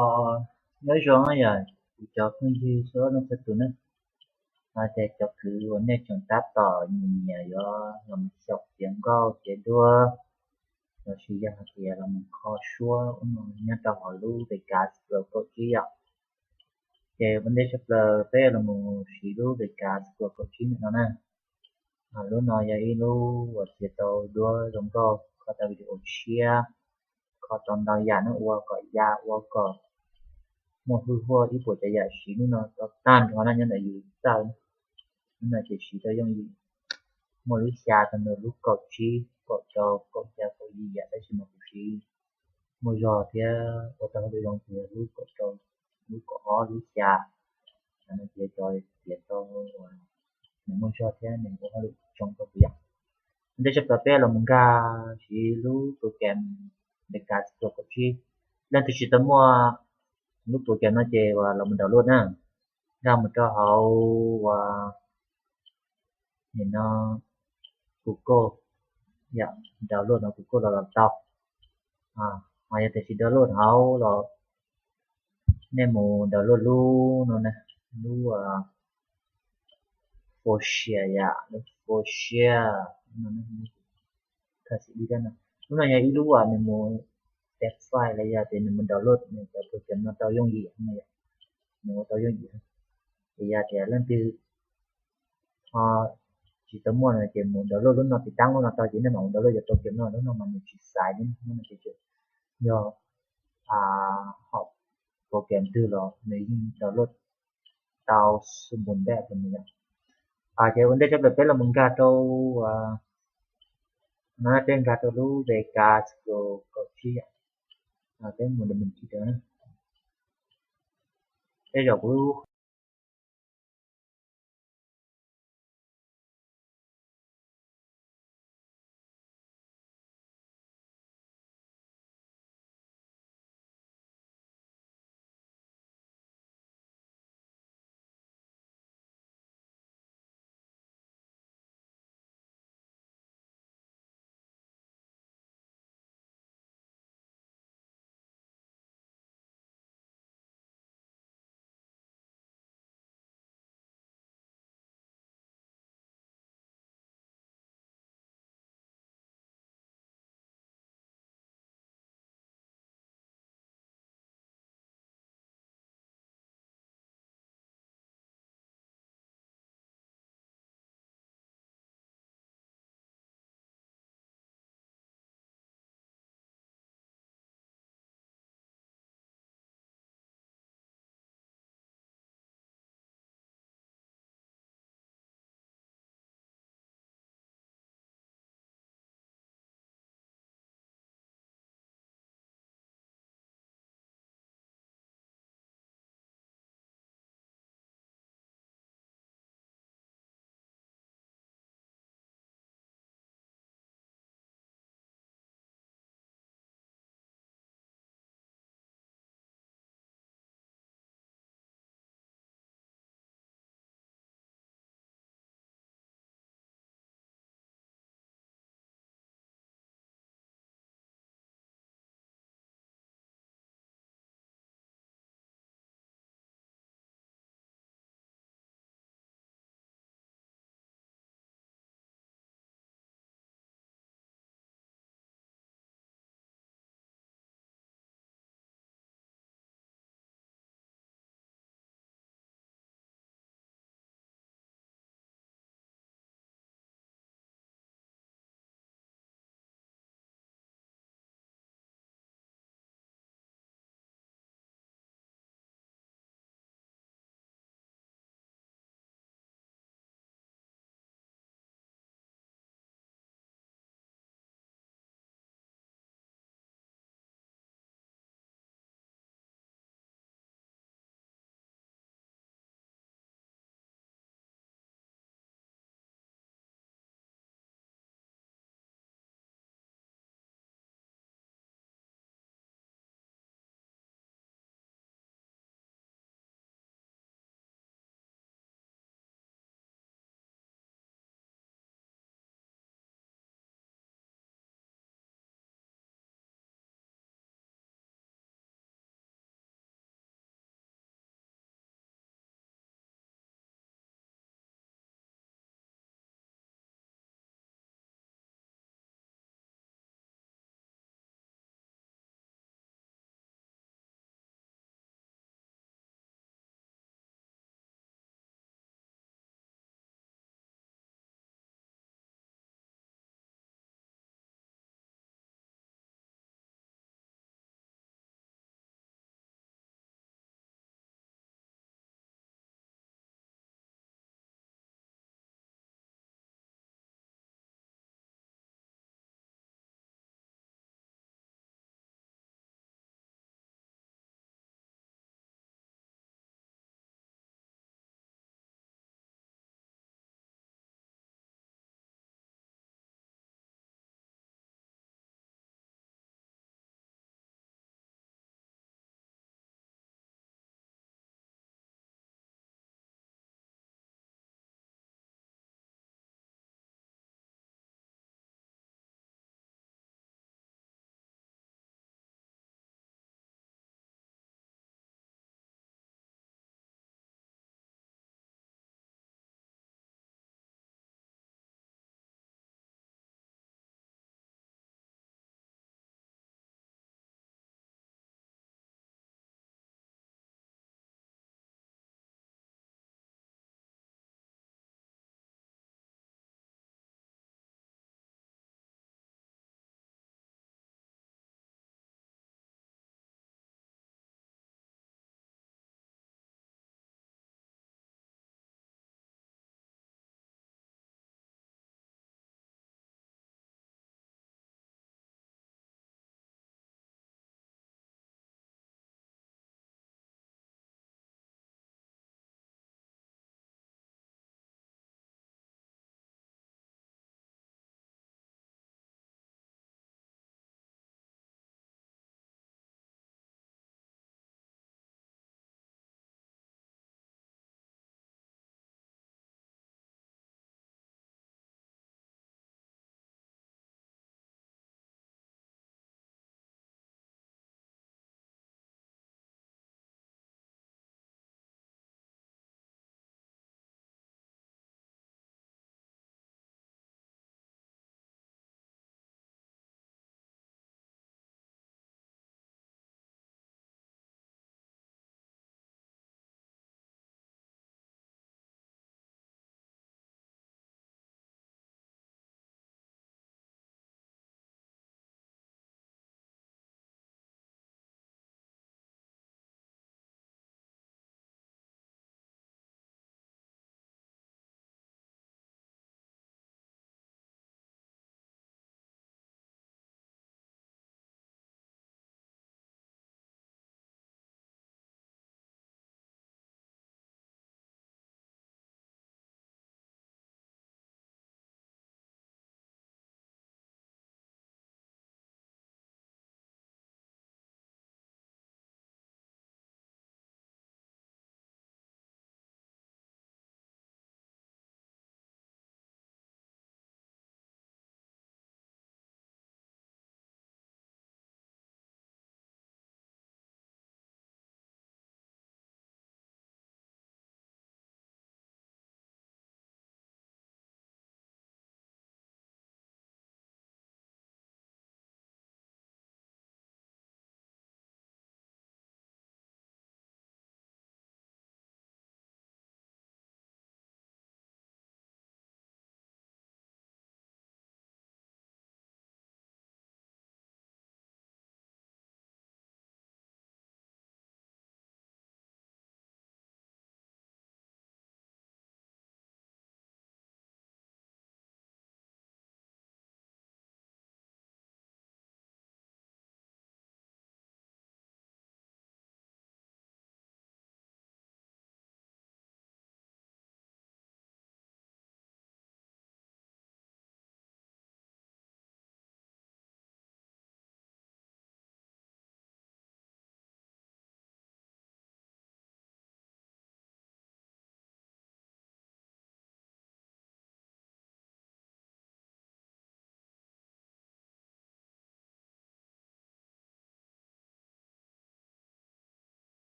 Os, nyob zoo yog kuv cov phooj ywg txhua leej txhua tus ne, hais tias cov kwv uas nej tseem tab tom nyiam nyiam yuav los xyaum txiav nkauj txiav duab, los sis yog hais tias los mus kho suab ub no nyob rau hauv lub Vegas Pro kaum tsib yom. Ces ua ntej tshaj plaws peb los mus siv lub Vegas Pro kaum tsib ntawm no na. Lub no yog ib lub uas txiav tau duab zoo nkauj, kho tau video tshiab, kho tau ntau yam no ua kom ya ua kom muaj hwj huaj ib puas cov yam siv lub no tau tag nrho na nyob ntawm yus txaj. Lub no ces siv tau yooj yim, muaj lub xya tau ntawm lub kaum tsib, kaum rau, kaum xya, kaum yim yam tab sis mas kuv siv muaj zog thiab ua tau hauj lwm zoo ces lub kaum rau, lub kaum ob, lub xya. Ces cov txiav tau nws muaj zog thiab nws ua hauj lwm zoo rau kuv yom. Ua ntej tshaj plaws peb los mus nkag siv lub program Vegas Pro kaum tsib. Leej twg tsis tau muaj lub program no ces uas los mus download na, nkag mus rau hauv uas nim no Google, yom, download no Google los los tau. Ho yog tias tsis download hauv los nej mus download lub no na, lub Fosia yom, lub Fosia no. Lub no yog ib lub uas nws mus test file los yog tias nws mus download nws cov program no tau yooj yim no yom, nws ua tau yooj yim. Ces yog tias leej twg ho tsis tau muaj no ces mus download lub no, tiv tab lub no tau ces nej mam mus download cov program no, lub no mas nws tsis xaiv li, lub no ces yog hom program twg los nws yeej download tau xu npun npej rau nws yom. Ces ua ntej tshaj plaws peb los mus nkag rau, no peb nkag rau lub Vegas Pro kaum tsib yom. Peb mus li me ntsis rau na, tej zaum kuv